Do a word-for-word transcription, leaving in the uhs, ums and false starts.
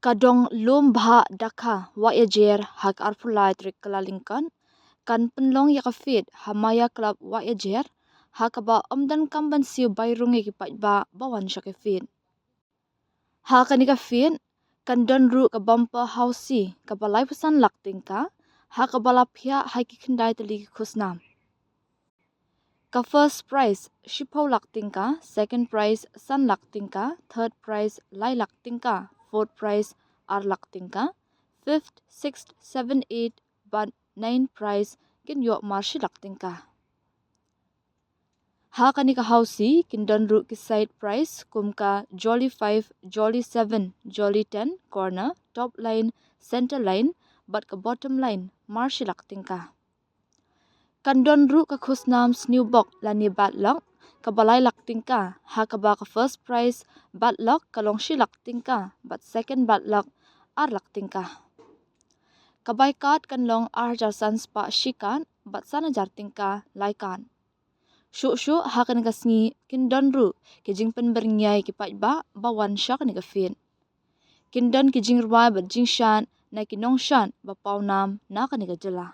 Ka dong lum bha dakha Wahiajer ha ka arphew lai tarik Kyllalyngkot kan pynlong ïa ka fete ha Maya Club Wahiajer, ha kaba ym donkam ban siew bai rung ïa ki paidbah ba wan sha ka fete. Ha kane ka fete kan don ruh ka bumper housie kaba laiphew san lak tyngka, ha kaba la phiah ha ki khyndai tylli ki khusnam. Ka first prize shiphew lak tyngka, second prize san lak tyngka, third prize lai lak tyngka, fourth prize ar lak tyngka, fifth, sixth, seventh, eighth bad ninth prize kin ïoh mar shi lak tyngka. Ha kane ka housie kin don ruh ki side prize kum ka jolly five, jolly seven, jolly ten, corner, top line, centre line bad ka bottom line mar shi lak tyngka. Kan don ruh ka khusnam sniewbok lane bad luck kaba lai lak tyngka, ha kaba ka first prize bad luck ka long shi lak tyngka bad second bad luck ar lak tyngka. Ka bai card kan long ar hajar san spah shi card bad san hajar tyngka lai card. Shuh shuh ha kane ka sngi kin don ruh ki jingpynbyrngia ïa ki paidbah ba wan sha kane ka fete. Kin don ki jingrwai bad jingshad na ki nongshad ba pawnam na kane ka jylla.